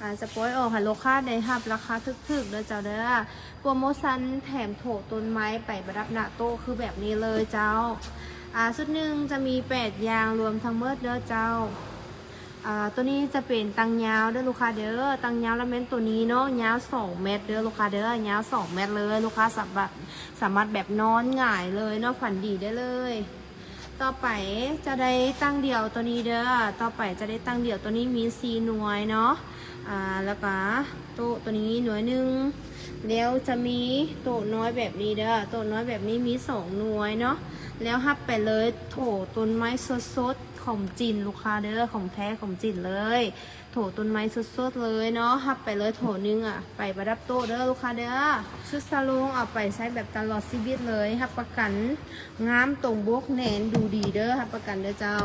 ອາ ຈະປ່ອຍອອກໃຫ້ລູກຄ້າໄດ້ຮັບລາຄາຖືກໆເດີເຈົ້າເດີ. ໂປຣໂມຊັນແຖມໂຖຕົ້ນໄມ້ໄປປະດັບໜ້າໂຕະຄືແບບນີ້ເລີຍເຈົ້າ. ອາ ຊຸດໜຶ່ງຈະມີແປດຢ່າງລວມທັງໝົດເດີເຈົ້າ. ອາ ໂຕນີ້ຈະເປັນຕັ່ງຍາວເດີລູກຄ້າເດີ, ຕັ່ງຍາວລະແມ່ນໂຕນີ້ເນາະ, ຍາວສອງແມັດເດີລູກຄ້າເດີ, ຍາວສອງແມັດເລີຍ. ລູກຄ້າສາມາດ ສາມາດແບບນອນຫງາຍເລີຍເນາະ, ຝັນດີໄດ້ເລີຍ. ຕໍ່ໄປຈະໄດ້ຕັ່ງດຽວໂຕນີ້ເດີ, ຕໍ່ໄປຈະໄດ້ຕັ່ງດຽວໂຕນີ້ມີສີ່ໜ່ວຍເນາະ. ອາ ແລ້ວກະໂຕະໂຕນີ້ໜ່ວຍໜຶ່ງ, ແລ້ວຈະມີໂຕະນ້ອຍແບບນີ້ເດີ, ໂຕະນ້ອຍແບບນີ້ມີສອງໜ່ວຍເນາະ. ແລ້ວຮັບໄປເລີຍໂຖຕົ້ນໄມ້ສົດໆ ຂອງຈີນລູກຄ້າເດີ, ຂອງແທ້ຂອງຈີນເລີຍ. ໂຖຕົ້ນໄມ້ສົດໆເລີຍເນາະ, ຮັບໄປເລີຍໂຖໜຶ່ງອະ ໄປປະດັບໂຕະເດີລູກຄ້າເດີ. ຊຸດສາໂລງເອົາໄປໃຊ້ແບບຕະຫຼອດຊີວິດເລີຍ, ຮັບປະກັນງາມຕົງບົກແໜ້ນດູດີເດີ, ຮັບປະກັນເດີເຈົ້າ.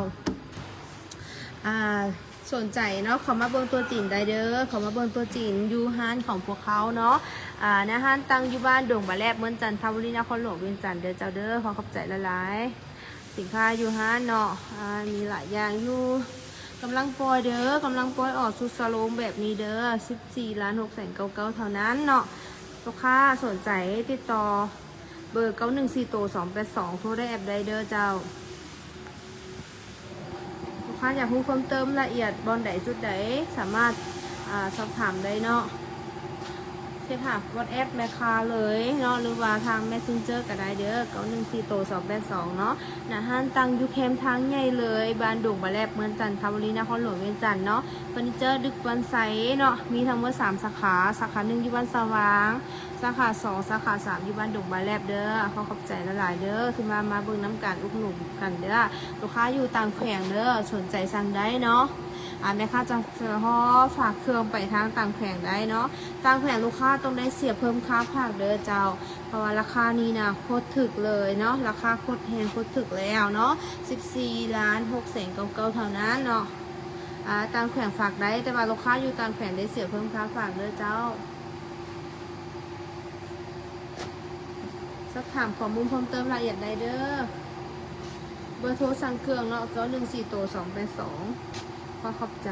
ອາ ສົນໃຈເນາະ ເຂົ້າມາເບິ່ງຕົວຈິງໄດ້ເດີ, ເຂົ້າມາເບິ່ງຕົວຈິງຢູ່ຮ້ານຂອງພວກເຮົາເນາະ. ອາ ໜ້າຮ້ານຕັ້ງຢູ່ບ້ານດົງບາແລບ ເມືອງຈັນທະບູລີ ນະຄອນຫຼວງວຽງຈັນເດີເຈົ້າເດີ. ຂໍຂອບໃຈຫຼາຍໆ. ສິນຄ້າຢູ່ຮ້ານເນາະ ອາ ມີຫຼາຍຢ່າງຢູ່. ກຳລັງປ່ອຍເດີ, ກຳລັງປ່ອຍອອກຊຸດສາໂລງແບບນີ້ເດີ, ສິບສີ່ລ້ານຫົກແສນເກົ້າເກົ້າເທົ່ານັ້ນເນາະ. ລູກຄ້າສົນໃຈຕິດຕໍ່ເບີເກົ້າໜຶ່ງສີ່ໂຕສອງແປດສອງ ໂທໄດ້ແອັບໄດ້ເດີເຈົ້າ. ລູກຄ້າຢາກຮູ້ເພີ່ມເຕີມລະອຽດບ່ອນໃດຈຸດໃດ ສາມາດ ອາ ສອບຖາມໄດ້ເນາະ. ເຊັດຫາວັອດແອັບແມ່ຄ້າເລີຍເນາະ ຫຼືວ່າທາງແມັດເຊັນເຈີກໍໄດ້ເດີ, ເກົ້າໜຶ່ງສີ່ໂຕສອງແປດສອງເນາະ. ໜ້າຮ້ານຕັ້ງຢູ່ແຄມທາງໃຫຍ່ເລີຍ ບ້ານດົງບາແລບ ເມືອງຈັນທະບູລີ ນະຄອນຫຼວງວຽງຈັນເນາະ. ເຟີນີເຈີດຶກບອນໄຊເນາະ, ມີທັງໝົດສາມສາຂາ, ສາຂາໜຶ່ງຢູ່ບ້ານສະຫວ່າງ, ສາຂາສອງ ສາຂາສາມຢູ່ບ້ານດົງບາແລບເດີ. ຂໍຂອບໃຈຫຼາຍໆເດີ ທີ່ມາ ມາເບິ່ງນຳກັນ ອຸດໜູນກັນເດີ. ລູກຄ້າຢູ່ຕ່າງແຂວງເດີ ສົນໃຈສັ່ງໄດ້ເນາະ. ອາ ແມ່ຄ້າຈະ ຈະຮໍຝາກເຄື່ອງໄປທາງຕ່າງແຂວງໄດ້ເນາະ. ຕ່າງແຂວງລູກຄ້າຕ້ອງໄດ້ເສຍເພີ່ມຄ່າຝາກເດີເຈົ້າ, ເພາະວ່າລາຄານີ້ນະໂຄດຖືກເລີຍເນາະ, ລາຄາໂຄດແຮງໂຄດຖືກແລ້ວເນາະ, ສິບສີ່ລ້ານຫົກແສນເກົ້າເກົ້າເທົ່ານັ້ນເນາະ. ອາ ຕ່າງແຂວງຝາກໄດ້, ແຕ່ວ່າລູກຄ້າຢູ່ຕ່າງແຂວງໄດ້ເສຍເພີ່ມຄ່າຝາກເດີເຈົ້າ. ສອບຖາມຂໍ້ມູນເພີ່ມເຕີມລະອຽດໄດ້ເດີ. ເບີໂທສັ່ງເຄື່ອງເນາະ ເກົ້າໜຶ່ງສີ່ໂຕສອງແປດສອງ. ຂໍຂອບໃຈ.